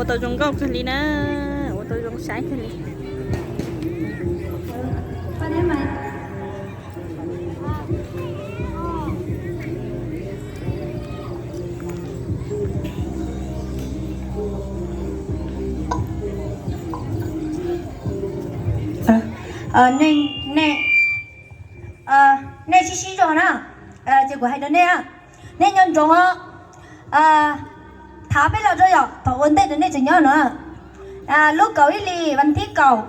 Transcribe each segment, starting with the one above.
Tau zoo nkauj kawg li na, ua tau zoo saib kawg li. Nej, nej sib sib zog na, ces kuv hais rau nej, nej nco ntsoov os. Thav peb los rau yom, thaum ua ntej rau nej tseem nyob no, lub kaum ib hlis vas thib kaum,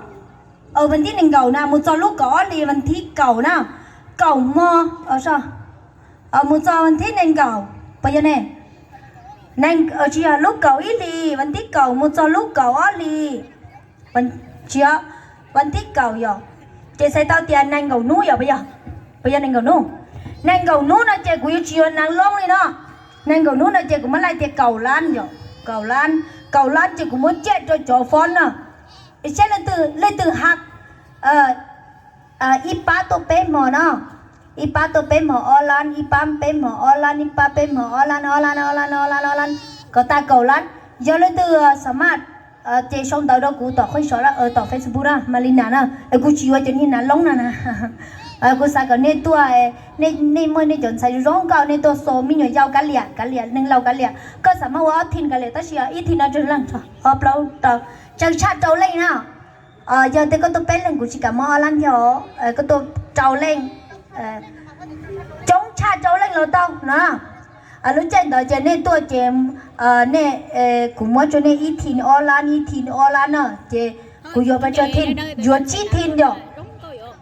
vas thib nees nkaum na mus txog lub kaum ob hlis vas thib kaum na, kaum hmo, mus txog vas thib nees nkaum, puas yog ne? Tsis yog, lub kaum ib hlis vas thib kaum mus txog lub kaum ob hlis, tsis yog, vas thib kaum yom, ces txhais tau tias nees nkaum hnub yom, puas yog? Puas yog nees nkaum hnub? Nees nkaum hnub no ces kuv yuav tsis yuav naj loob li no. Nees nkaum hnub no ces kuv muab laij tias kaum lab yom, kaum lab, kaum lab ces kuv muab ciaj rau cov fob no. Saib leej twg, leej twg ha ib pab tuaj peb hmo no, ib pab tuaj peb hmo ob lab, ib pab peb hmo ob lab, ib pab peb hmo ob lab, ob lab, ob lab, ob lab, ob lab, kom tag kaum lab. Yog leej twg xa maj ces sau ntawv rau kuv tom qhov so, tom Facebook na, Malina na, es kuv tsis yuav cov niag naj loob na na. Kuv xav kom nej tuaj, nej muaj nej cov ntxhais zoo nkauj, nej tuaj xo me nyuam yaus kav liam, kav liam neeg laus kav liam, koj xa maj ua ob thim kav liam, tab sis ib thim no tsawg leej, ob plaub rau, tsawg tshaj rau leej na. Yog tias koj tuaj peb leej kuv tsis kam muab ob lab thiab os, koj tuaj rau leej, coob tshaj rau leej los tau na. Lub caij ntawd ces nej tuaj ces nej, kuv muab rau nej ib thim ob lab, ib thim ob lab na, ces kuv yuav pab tsawg thim, yuav tsib thim yom,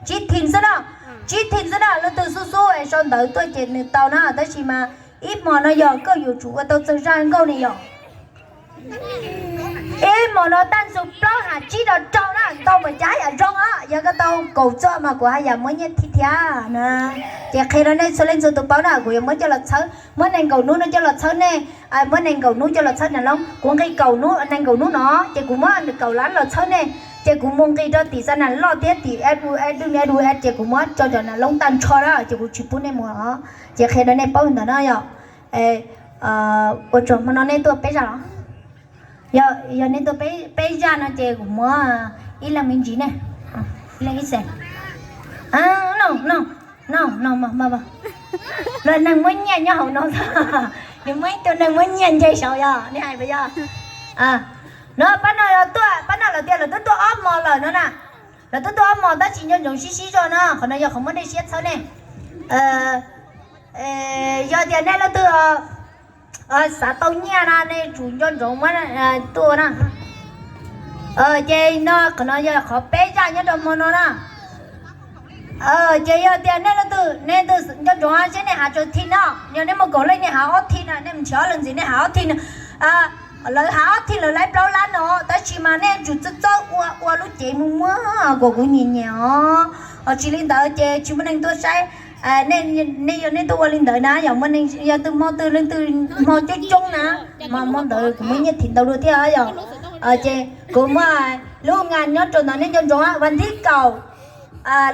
tsib thim xwb na, tsib thim xwb na. Leej twg xub xub es sau ntawv tuaj ces nws tau na, tab sis mas ib hmo no yog koj yuav tsum ua tau txawg zaj nkauj ne yom. Ib hmo no taj ntxug plaub ham tsib rau rau na, tau npaum cas haj yam zoo os. Yog koj tau kaum txoj mas kuv haj yam muab nyiaj thim thiab na. Ces qhia rau nej txhua leej txhua tus paub na, kuv yuav muab coj los txhawb, muab nees nkaum hnub no coj los txhawb nej, muab nees nkaum hnub coj los txhawb naj loob. Kuv nqis kaum hnub, nees nkaum hnub no ces kuv muab kaum lab los txhawb nej, ces kuv mus nqis rau tim xa nas loj thiab tim S U S, dub S U S, ces kuv muab tso cov nas loob tag nrho na, ces kuv tsis pub nej mus os. Ces qhia rau nej paub ntawd no yom. Ua tsaug, hmo no nej tuaj peb zaj los? Yog nej tuaj peb zaj no ces kuv muab ib leeg me ntsis ne, ib leeg ib xees. No, no, no, no, los neeg muab nyiaj nyob hauv no, nws muaj ib tug neeg muab nyiaj nce saud yog nej hais puas yog? No pab no tuaj, pab no lawv tias lawv twb tuaj ob hmo lawm no na. Lawv twb tuaj ob hmo tab sis nco ntsoov sib sib zog no, qhov no yog qhov muab nej siab txhawb nej. Yog tias nej leej twg xav tau nyiaj na nej tsum nco ntsoov muab tuaj na. Ces no qhov no yog qhov peb zaj nyob rau hmo no na. Ces yog tias nej leej twg, nej leej twg nco ntsoov seb nej hav tsaws thim no, yog nej muaj kaum leej nej hav ob thim na, nej mus nrhiav ob leeg ntxiv nej hav ob thim na. Lawv hav ob thim lawv laib plaub lab no, tab sis mas nej tsum txawj txawj ua, ua lub cev muag muag kom kuv nyiam nyiam os. Tsis li ntawd ces tsis muaj neeg tuaj saib. Nej yog nej tuaj ua li ntawd na yog muaj neeg, yog twg hmo twg leej twg hmo coob coob na, mas hmo ntawd kuv muaj nyiaj thim ntau dua thiab yog. Ces kuv muaj lub nga nyob rau ntawd nej nco ntsoov, vas thib kaum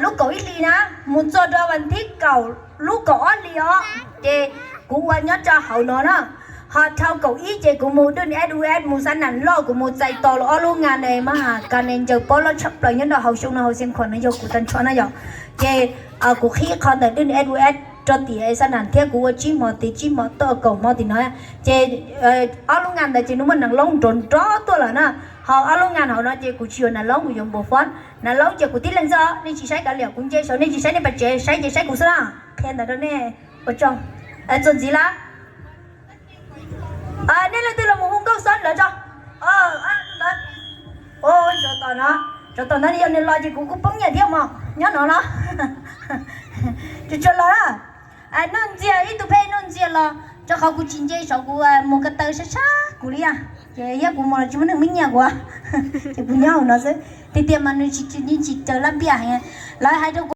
lub kaum ib hlis na, mus txog rau vas thib kaum lub kaum ob hlis os, ces kuv ua nyob rau hauv no na. Ho dhau kaum ib ces kuv mus dub S U S mus xa nas loj, kuv mus txais tos los ob lub nga ne mas ha ka ne ncaws pob loj tshaj plaws nyob rau hauv xyoo no hauv xeev khuam no yog kuv tag nrho na yom. Ces kuv qhib qhov ntawm dub S U S rau tim xa nas thiab kuv ua tsib hmo tim tsib hmo tuaj kaum hmo tim no. Ces ob lub nga ntawd ces nws muaj nas loob nrov nrov tuaj lawm na. Ho ob lub nga hauv no ces kuv tsis yuav nas loob, kuv yuav npua fob. Nas loob ces kuv tib leeg xwb os, nej tsis saib kav liam, kuv nce saud nej tsis saib nej pais tsev, saib ces saib kuv xwb na. Qhia ntawd rau nej ua tsaug. Txuas ntxiv lawm. Nej leej twg los mus hu nkauj xob lawm tso. Tsov tom no, tsov tom no yog nws los ces kuv kuj poob nyiaj thiab mog, nyob no los. Tsuas tsuas los na. Nuj Ntxiag, ib tug pheej Nuj Ntxiag los, rau qhov kuv tsis nce saud kuv mus ko taw sab sab kuv li a, ces thiab kuv mus los tsis muaj neeg muab nyiaj kuv, ces kuv nyob hauv no xwb. Tiag tiag mas nws tsis, nws tsis raws laj npiaj heev. Lawv hais rau kuv